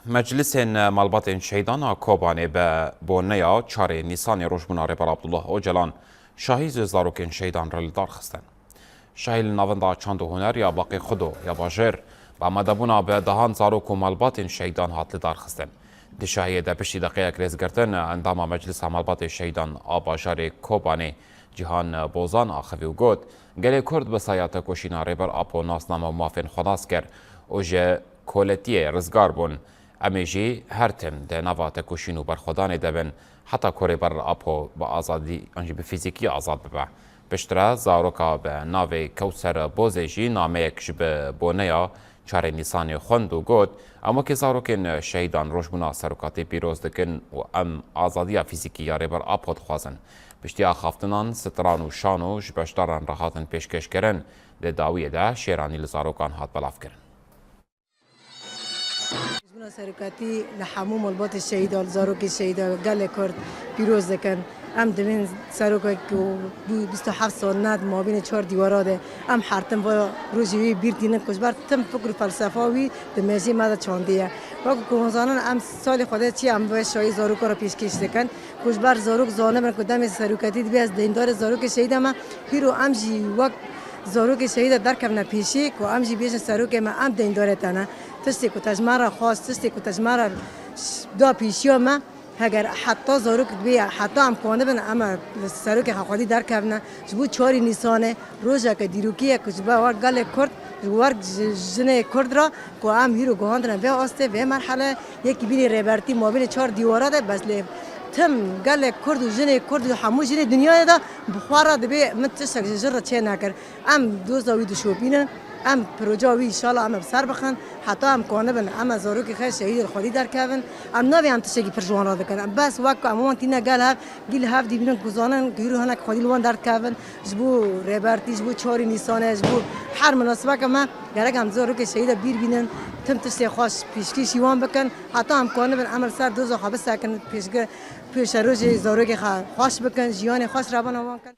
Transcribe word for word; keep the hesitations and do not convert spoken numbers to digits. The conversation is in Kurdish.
Meclisên malbatên şehîdan a Kobanê bi boneya çarê Nîsanê rojbûna Rêber Abdullah Ocalan şahî ji zarokên şehîdan re li dar xistin. Şahî li navenda çand û huner ya Baqê Xudo ya bajêr bi amadebûna bi dehan zarok û malbatên şehîdan hat li dar xistin. Di şahiyê de piştî deqeyek rêzgirtin endama Meclisa Malbatê Şehîdan a bajarê Kobanê Cîhan Bozan axivî û got, Gelê Kurd bi saya tekoşîna Rêber Apo nasname û mafên xwe nas kir û ji koletiyê rizgar bûn. Em ê jî her tim di nava tekoşîn û berxwedanê de bin, heta ku Rêber Apo bi azadî an jî bi fîzîkî azad bibe. Piştre zaroka bi navê Kewser Bozê jî nameyek ji bi boneya çarê Nîsanê xwend û got, Em wekî zarokên şehîdan rojbûna serokatî pîroz dikin û em azadiya fîzîkî ya Rêber Apo dixwazin. Piştî axaftinan, stran û şano ji beşdaran re hatin pêşkêşkirin. Di dawiyê de şêranî li zarokan hat belavkirin. Ji bona serokatî li hemû malbatê şehîda, li zarokê şehîda, gelê Kurd pîroz dikin. Em divên serokek ku bû bîst û heft sal ne di mabînê çar dîwara de em her tim va rojê wî bîr tînin ku ji ber tim fikr û felsefa wî di mejê me de çandiye. Wekî ku hûn zanin em salê xwe de çi em vê şahî zaroka re pêşkêş dikin. Ku ji ber zarok zanibin ku demê seroketî dibê ez deyndarê zarokê şehîda me, hîro em jî wek zarokê şehîda derkevine pêşî ku em jî bêjin serokê me em deyndarê te ne. Tiştê ku te ji me re xwest, tiştê ku te ji me re da pêşiya me, heger heta zarok dibê, heta em kanibin em li serokê xwe xwedî derkevine, ji bo çarê Nîsanê rojeke dîrokî ye ku ji ber wek gelê Kurd, ji wer ji jinê Kurd re ku em hîro guhandine vê astê, vê merhele, yekî bînî rêbertî mabînê çar dîwara de bes lê tim gelek Kurd û jinê Kurd û hemû jinê dinyayê de bi xwe re dibê min tiştek ji jin re çê nekir. Em doza wî dişopînin, em proca wî înşallah em ê bi ser bixin, heta em kanibin, em ê zarokê xwe şehîdê li xwedî derkevin. Em nabê em tiştekî pir ji wan re dikin. Em bes wek ku em wan tîne gel hev, gî li hev dibînin ku zanin ku hîro hinek xwedî li wan derdikevin. Ji bo rêbertî, ji bo çarê Nîsanê, ji bo her minasibeke me gerek em zarokê şehîda bîr bînin, tim tiştê xweş pêşkêşî wan bikin. Heta em kanibin em li ser doza xwe bisekin, pêşge-, pêşerojê zarokê xwe xweş bikin, jiyanê xweş revana wan kin.